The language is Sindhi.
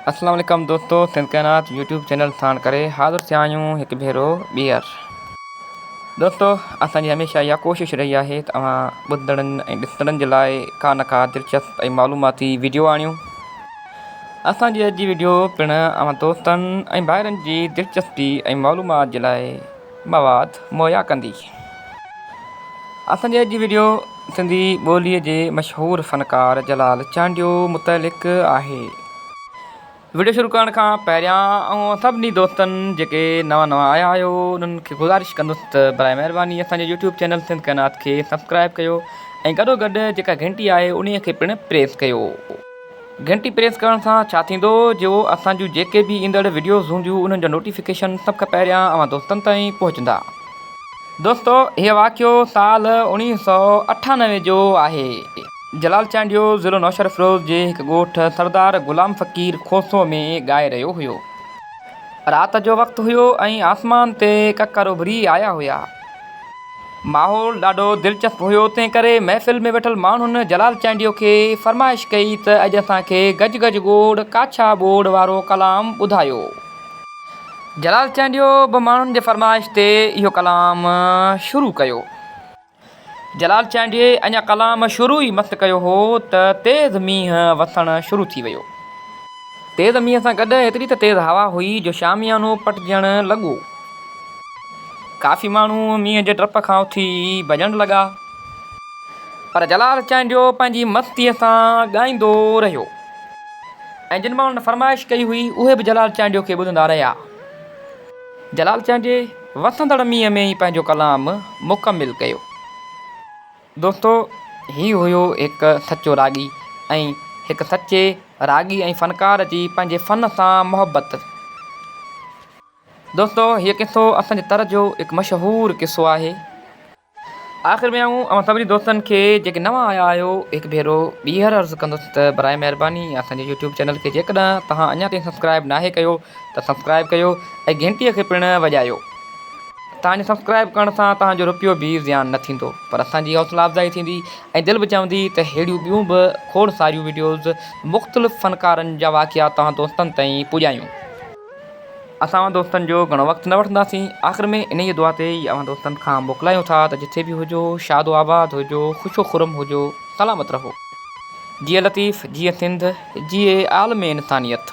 اسلام عليڪم دوستو سنڌ ڪائنات يوٽيوب چينل ساڻ ڪري حاضر ٿيا آهيون هڪ ڀيرو ٻيهر دوستو اسان جي هميشه اها ڪوشش رهي آهي ته اوهان ٻڌندڙن ۽ ڏسندڙن جي لاء ڪا نه ڪا دلچسپ ۽ معلوماتي ويڊيو آڻيون اسان جي اڄ جي ويڊيو پڻ اوهان دوستن ۽ ڀائرن جي دلچسپي ۽ معلومات جي لاء مواد مهيا ڪندي. اسان جي اڄ جي وڊيو سنڌي ٻوليء جي مشهور فنڪار جلال چانڊيو متعلق آهي. وڊيو شروع ڪرڻ کان پهريان آئون سڀني دوستن جيڪي نوان نوان آيا آهيو انهن کي گذارش ڪندس ته برائي مهرباني اسان جي يوٽيوب چينل سنڌ ڪائنات کي سبسڪرائب ڪيو ۽ گڏو گڏ جيڪا گهنٽي آهي انهي کي پڻ پريس ڪيو. گهنٽي پريس ڪرڻ سان ڇا ٿيندو جو اسان جون جيڪي به ايندڙ وڊيوز هونديون انهن جا نوٽيفڪيشن سڀ کان پهريان اوهان دوستن تائين پهچندا. دوستو هيء واقعو سال 1998 جو آهي. جلال چانڊيو ضلعو نوشهروفيروز جي هڪ ڳوٺ سردار غلام فقير کوسو ۾ ڳائي رهيو هيو. رات جو وقت هيو ۽ آسمان تي ڪڪر اڀري آيا هيا. ماحول ڏاڍو دلچسپ هيو، تنهن ڪري محفل ۾ ويٺل ماڻهن جلال چانڊيو کي فرمائش ڪئي ته اڄ اسان کي گج گج گوڙ ڪاڇا ٻوڙ وارو ڪلام ٻڌايو. جلال چانڊيو به ماڻهن جي فرمائش تي اهو ڪلام شروع ڪيو. جلال چانڊيي اڃا ڪلام شروع ئي مس ڪيو هو ته تيز مينهن وسڻ شروع ٿي ويو. تيز مينهن سان گڏ ايتري ته تيز هوا هئي جو شاميانو پٽجڻ لڳو. ڪافي ماڻهو مينهن جي ڊپ کان اٿي ڀڄڻ لڳا. پر جلال چانڊيو پنهنجي مستيء سان ڳائيندو رهيو ۽ جن ماڻهن فرمائش ڪئي هئي اهي به جلال چانڊيو کي ٻڌندا رهيا. جلال چانڊيي وسندڙ مينهن ۾ ئي پنهنجو ڪلام مڪمل ڪيو. دوستو هي هيو هڪ سچو راڳي ۽ هڪ سچي راڳي ۽ فنڪار جي پنهنجي فن سان محبت. دوستو هيء قصو اسان جي تر جو هڪ مشهور قصو آهي. آخر ۾ آئون اوهان سڀني دوستن کي جيڪي نوان آيا آهيو هڪ ڀيرو ٻيهر عرض ڪندس ته برائي مهرباني اسان جي يوٽيوب چينل کي جيڪڏهن توهان اڃا تائين سبسڪرائب ناهي ڪيو ته سبسڪرائب ڪيو ۽ گهنٽي کي پڻ وڄايو. توهان جي سبسڪرائب ڪرڻ سان توهان جو روپيو به زيان نه ٿيندو پر اسان جي حوصلا افزائي ٿيندي ۽ دل به چوندي ته ههڙيون ٻيون به کوڙ ساريون وڊيوز مختلف فنڪارن جا واقعا توهان دوستن تائين پڄايون. اسان اوهان دوستن جو گهڻو وقت نه وٺنداسين آخر ۾ انهيء دعا تي ئي اوهان دوستن کان موڪلايون ٿا ته جٿي به هجو شاد و آباد هجو خوش و خرم هجو سلامت رهو. جيئي لطيف جيئي سنڌ جيئي عالم انسانيت.